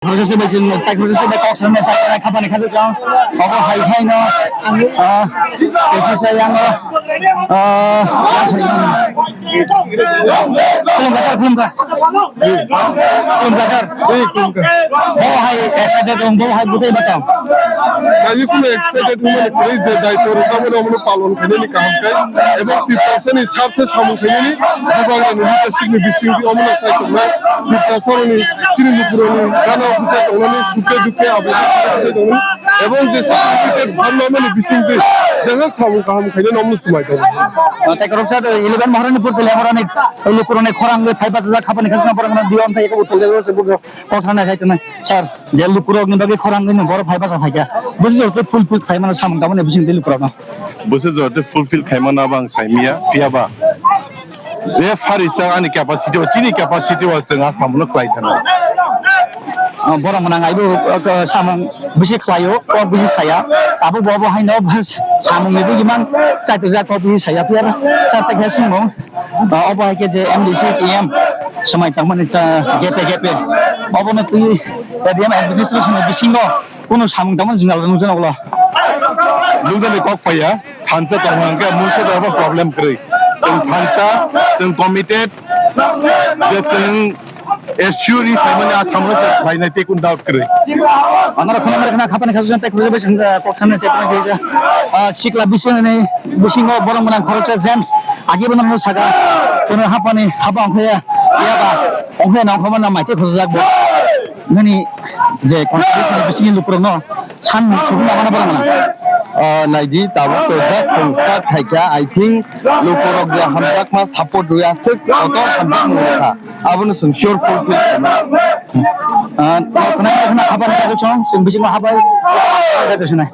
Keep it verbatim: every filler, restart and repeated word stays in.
Khoroksa se bai chwng, tai khoroksa se bai kok sanai, sa sanai, khapani khajak kha. Obo hai hai no, ah, kaisa se yang, ah, khulumkha sir, khulumkha. Khulumkha sir. Bo hai excited wng, bo hai bwtwi bata. Ani kuno excited wngmani kwrwi je daitw rwchapmani omono palon khainani kaham khe, ebong Tiprasani sarthe samung khainani bubagrani leadership ni bisingtwi omono chaitongnai. Tiprasaroni chini lukurokni gana bwsai tongnani, sukhe dukhe abo bwsai tongnani, ebong je certificate phalmani bisingtwi jesa samung kaham khainani omono swmai tongo. Tei kwrwngsa eleven Maharani Purtuli Maharani lukurokni khorang phai bachajak khapani khasna borok dion thai eko butol de se bugo kok sana jai tongnai. Sir, je lukurokni bagwi khorang ni borok phai bacha phaikha. Busi jor tei full fill khai mano samung tamani bising tei lukurokno. Busi jor tei full fill khai mano abang saimia, phiya ba. Je phari sa ani capacity o, chini capacity o chwng a samuno khlai thangna. Ah, borok mwnang aibo, ah, samung bisi khlaio, kok bisi saya. Abo bo bo haino samung ni bigi man chaito jak kok bisi saya phiya ba. Char ta khe singmo. Ah, obo hai khe je M D C, C M swmai tangmani cha gepe gepe. Obo no twi A D M administration ni bisingo. Kuno samung tamo jwngjal nukjano ulo. Nukjani kok phaiya, thansa tong hwnkhe mungsa da problem kwrwi. Chwng thansa, chwng committed, je chwng assure ri phaimani a samung se khlainai tei kun doubt kwrwi. Amara khuna mara khuna khapani khasuk jan tei khurui bai sangja kok samna chetna kisa. Ah, sikla bisingni bisingo borok mwnang khoroksa James agi bono saka. Kuno hapani hapa ongkhaya, yaba ongkhaya nongkhoma na maite khosajak bo. Nini je constitution ni bisingo lukurokno san subung abana borok mwnang. Ah, naidi, tabuk to just chwng start khaikha, I think lukurok je hamjakma support rwya aswk kotor hamjakma wngkha. Abono chwng sure fulfill khaima. Ah, khwnai khwnai habai kha chwng, chwng bisingo habai kha chwng sinai.